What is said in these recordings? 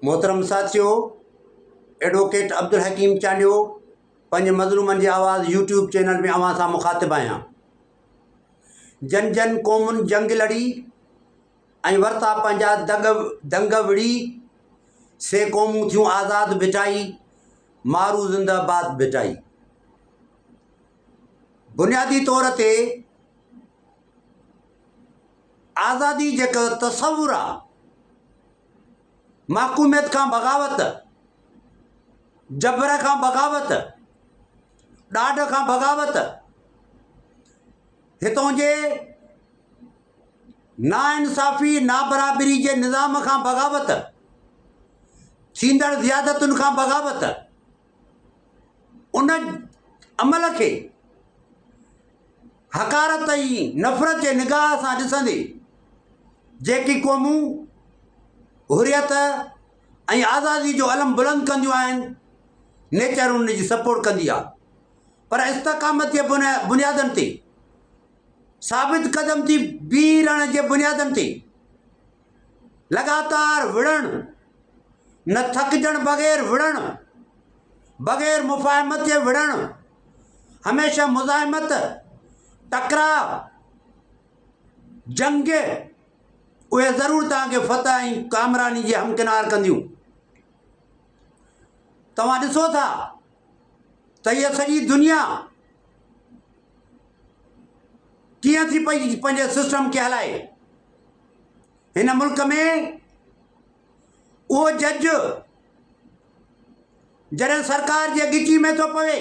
محترم ساٿيو ايڊووڪيٽ عبدالحڪيم چانڊيو پنهنجي مظلومن جي آواز يوٽيوب چينل ۾ اوهان سان مخاطب آهيان جن جن قومن جنگ لڙي ۽ ورتا پنهنجا دڳ دنگ وڙهي سي قومون ٿيون آزاد ڀٽائي مارو زنده باد ڀٽائي بنيادي طور تي آزادي جيڪو تصور آ، محڪوميت کان بغاوت، جبر کان بغاوت، ڏاڍ کان بغاوت، هتون جي ناانصافي نابرابري جي نظام کان بغاوت، ٿيندڙ زيادتن کان بغاوت، ان عمل کي حقارت ۽ نفرت جي نگاهه سان ڏسندي جيڪي قومون حريت ۽ آزادي جو علم بلند ڪنديون آهن نيچر ان جي سپورٽ ڪندي آهي پر استقامت جي بنيادن تي ثابت قدم ٿي بيهي رهڻ جي بنيادن تي لڳاتار وڙهڻ نه ٿڪجڻ بغير وڙهڻ بغير مفاهمت جي وڙهڻ هميشه مزاحمت، ٽڪراء، جنگ اهي ضرور توهان کي فتح ۽ ڪامراني جي همڪنار ڪنديون. توهان ڏسو ٿا ته هيء سڄي دنيا ڪيئن ٿي پئي پنهنجي سسٽم کي هلائي. هن ملڪ ۾ اهو جج جڏهن سرڪار جي ڳچي ۾ ٿو پوي،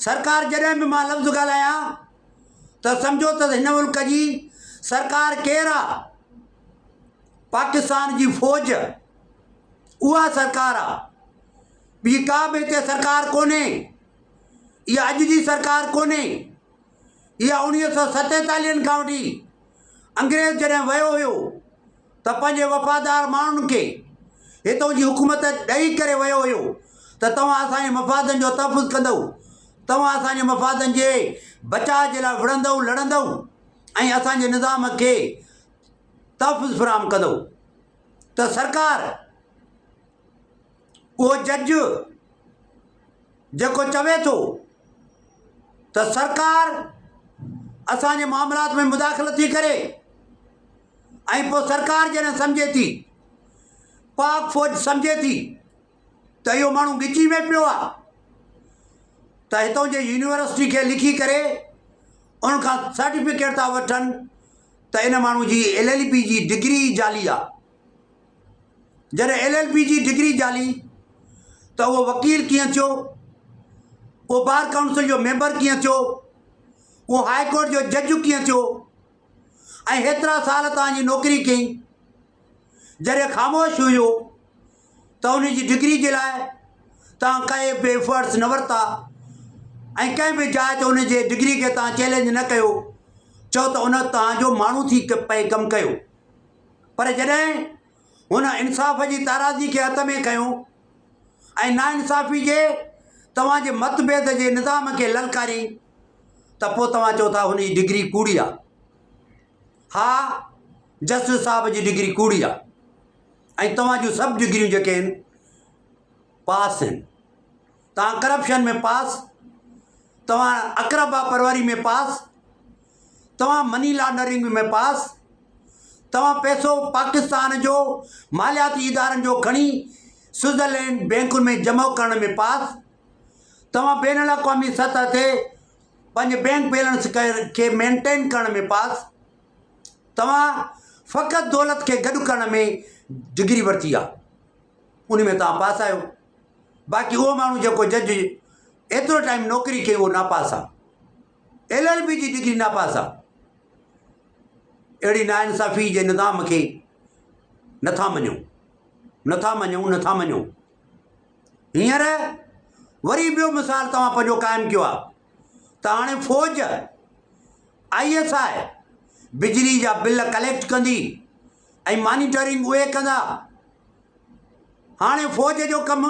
سرڪار جڏهن به مان لفظ ڳالهايان ته سمجهو ته هن ملڪ جي سرڪار ڪير آ؟ پاڪستان جي فوج اها سرڪار آ، ٻي ڪا به هتي سرڪار ڪونهي، اها اڄ جي سرڪار ڪونهي، اها اوڻيهه سو ستيتاليهن کان وٺي انگريز جڏهن ويو هيو ته پنهنجي وفادار ماڻهن کي هتئون جي حڪومت ڏئي ڪري ويو هيو ته توهان اسان جي مفادن جو تحفظ ڪندؤ، توهان اسان جي مفادن جي بچاء جي لاء وڙهندؤ لڙندؤ ۽ اسان جي نظام کي تحفظ فراهم ڪندؤ ته سرڪار اهو جج جيڪو چوي ٿو ته سرڪار اسان جي معاملات ۾ مداخلت ٿي ڪري ۽ پوء سرڪار جڏهن سمجهي ٿي پاڪ فوج سمجهي ٿي ته اهو ماڻهو ڳچي ۾ پيو آهي ته هتان جي يونيورسٽي کي لکي ڪري ان کان سرٽيفڪيٽ ٿا وٺن ته ان ماڻهو جي ايل ايل بي جي ڊگري جعلي آهي جڏهن ايل ايل بي جي ڊگري جعلي ته اهو وڪيل ڪيئن ٿيو اهو بار ڪائونسل جو ميمبر ڪيئن ٿيو اهو هاء ڪورٽ جو جج ڪيئن ٿيو ۽ هيترا سال توهان جي نوڪري ڪئي جڏهن خاموش هيو ته ان جي ڊگري جي لاء توهان ڪنهن به ايفرٽس نه ورتا ۽ ڪنهن به جاء تي ان جي ڊگري کي توهان چئلينج نه ڪيو چئو ته ان توهان جو ماڻهو ٿي پئي ڪم ڪيو پر جڏهن هن انصاف جي تارازي کي هٿ ۾ کنيو ۽ ناانصافي جي توهان جي مت ڀيد جي نظام کي للڪاري ته پوء توهان چئو ٿا هن جي ڊگري ڪوڙي آ. ها جسٽس صاحب جي ڊگري ڪوڙي آ ۽ توهان جون سڀ ڊگريون جيڪي آهن پاس آهن. توهان ڪرپشن ۾ پاس، توهان اقربا پروري ۾ پاس، توهان مني لانڊرنگ ۾ پاس، توهان پئسو پاڪستان جو مالياتي ادارن جو کڻي سوئٽزرلينڊ بينڪن ۾ جمع ڪرڻ ۾ پاس، توهان بين الاقوامي سطح تي پنهنجي بينڪ بيلنس کي مينٽين ڪرڻ ۾ پاس، توهان فقط دولت کي گڏ ڪرڻ ۾ ڊگري ورتي آهي ان ۾ توهان پاس آهيو. باقي اهو ماڻهو جيڪو جج ايترو ٽائيم نوڪري ڪئي اهو ناپاس آ ايل ايل بي جي ڊگري ناپاس آ اهڙي ناانصافي جي نظام کي نٿا مڃون نٿا مڃون نٿا مڃون هينئر وري ٻيو مثال توهان پنهنجو قائم ڪيو آ ته هاڻي فوج I S I بجلي جا بل ڪليڪٽ ڪندي ۽ مانيٽرنگ اهي ڪندا هاڻي فوج جو ڪم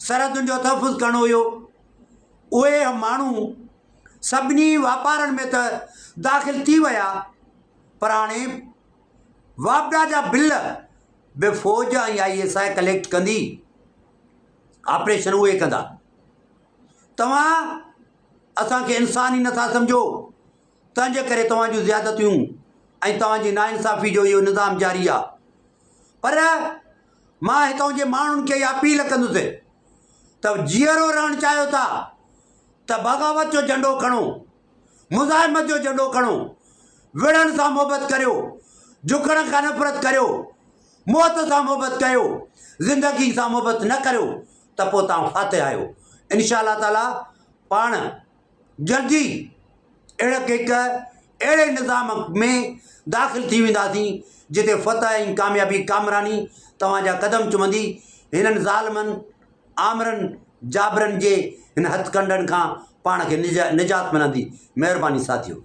سرحدن جو تحفظ ڪرڻو هيو. اهي ماڻهو سڀني واپارن ۾ ته داخل ٿي ويا پر هاڻي واپڊا جا بل به فوج ۽ I S I collect ڪندي، آپريشن اهي ڪندا. توهان اسان کي انسان ئي نٿا سمجهو، تنهن جي ڪري توهان جون زيادتيون ۽ توهان جي ناانصافي جو اهو نظام جاري آهي. پر مان هتان جي ماڻهن کي اها اپيل ڪندس ته جيئرو رهڻ چاهيو ٿا ته بغاوت جو جهنڊو کڻو، مزاحمت جو جهنڊو کڻو، وڙهڻ سان محبت ڪريو، جهڪڻ کان نفرت ڪريو، موت سان محبت ڪيو، زندگي سان محبت نه ڪريو ته پوء توهان فاتح آهيو. انشاء الله تعاليٰ پاڻ جلدي اهڙڪ هڪ اهڙي نظام ۾ داخل ٿي وينداسين جتي فتح ۽ ڪاميابي ڪامراني توهان جا قدم چمندي هنن ظالمن آمرن جابرن جي هن هٿڪنڊن کان پاڻ کي نجات ملندي مهرباني ساٿيو.